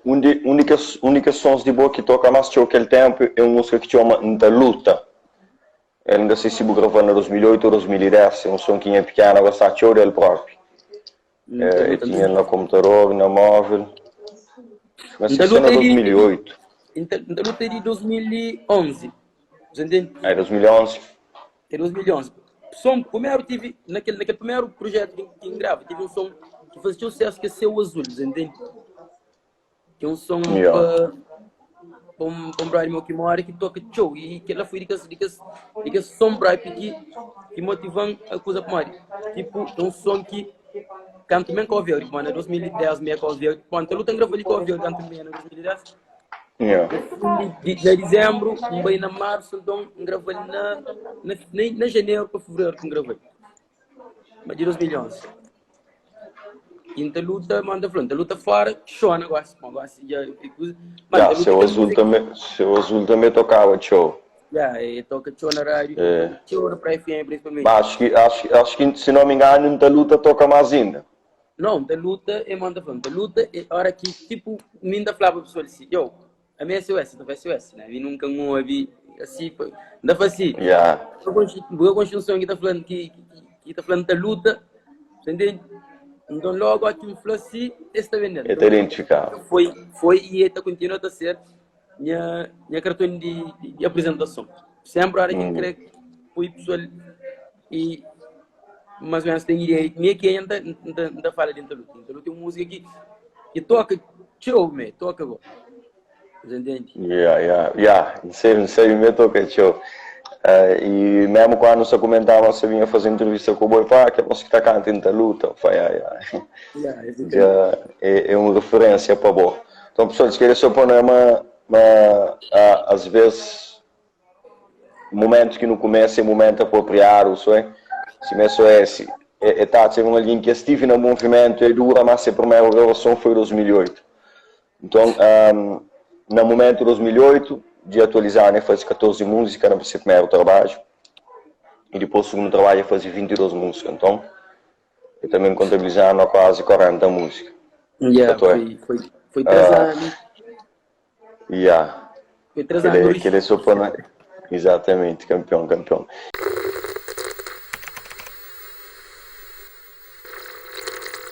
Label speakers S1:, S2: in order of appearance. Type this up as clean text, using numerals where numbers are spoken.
S1: Un di, un di kes, un di kes sons di bo ki toka más txeu kel ténpu é un múzika ki txoma N ta luta. El N ka sei si bu grava-l na 2008 ô 2010. É un son ki nha pikena gostaba txeu del própi.
S2: N ta
S1: El
S2: luta,
S1: tinha el na komputador, na móvel. Mas
S2: N ta
S1: se na
S2: luta é di,
S1: 2008.
S2: N ta, N ta luta é di 2011. Você entende?
S1: É 2011.
S2: É 2011. Som, primeiro tive, naquele, naquele primeiro projeto que, que N grava, tive um som que fazia sucesso, que é Céu Azul, você entende? Que é um som
S1: Yeah.
S2: pa, pa um, pa um brother meu que mora que toca txeu. E que lá foi de kes, de kes, de kes som brother que, que motivam a coisa pamodi. Tipo, é um som que canto men Cabo Verde, mano, na 2010, meia Cabo Verde. Bom, então luta grava ali Cabo Verde, canto meia na 2010.
S1: Yeah.
S2: De, de, na dezembro, um bai na março, então um gravei na, na, na, na janeiro para fevereiro que um gravei. Mas de 2011. E nta luta, manda falando, nta luta fora, chora negócio, negócio, já,
S1: Mas yeah, seu azul também, seu azul também tocava show.
S2: Yeah, e toca show na rádio, é. show para FM principalmente.
S1: Mas acho que, acho, acho que, se não me engano, nta luta toca mais ainda.
S2: Não, nta luta, e manda falando, nta luta, e hora que, tipo, mim da falava pessoal assim, yo, a minha SOS, não foi SOS, né? Vi nunca um ouvi assim, não foi assim.
S1: Yeah.
S2: Eu construção que tá falando que, que, que tá falando da luta, entende? Então logo aqui um falou assim, está vendendo.
S1: Está identificado.
S2: Foi, foi e está continua a ser minha, minha cartão de, de, de apresentação. Sempre a hora que hum. creio foi pessoal e mais ou menos tem ideia. Minha que ainda ainda fala de luta. Então tem música que que toca tchau, me toca go. Você entende?
S1: Yeah, yeah, yeah. Sei, sei, me toca tchau. Uh, e mesmo quando você comentava, você vinha fazer entrevista com o Boi Pá, que é você que está cantando da luta. Foi, yeah, yeah.
S2: Yeah,
S1: Já é, é uma referência para boa. Então, pessoal, se querer só pôr uma, uma, às vezes, momentos que não começa é momento apropriado, só é? Se me só é, se, é, é tá, um alguém que estive no movimento é dura, mas a primeira gravação foi em 2008. Então, um, no momento de 2008, de atualizar, né, fazer 14 músicas no seu primeiro trabalho. E depois o segundo trabalho é fazer 22 músicas. Então, eu também contabilizando quase 40 músicas.
S2: Yeah, foi, foi, foi três uh, anos.
S1: Yeah.
S2: Foi três anos.
S1: Que ele só põe... Exatamente, campeão, campeão.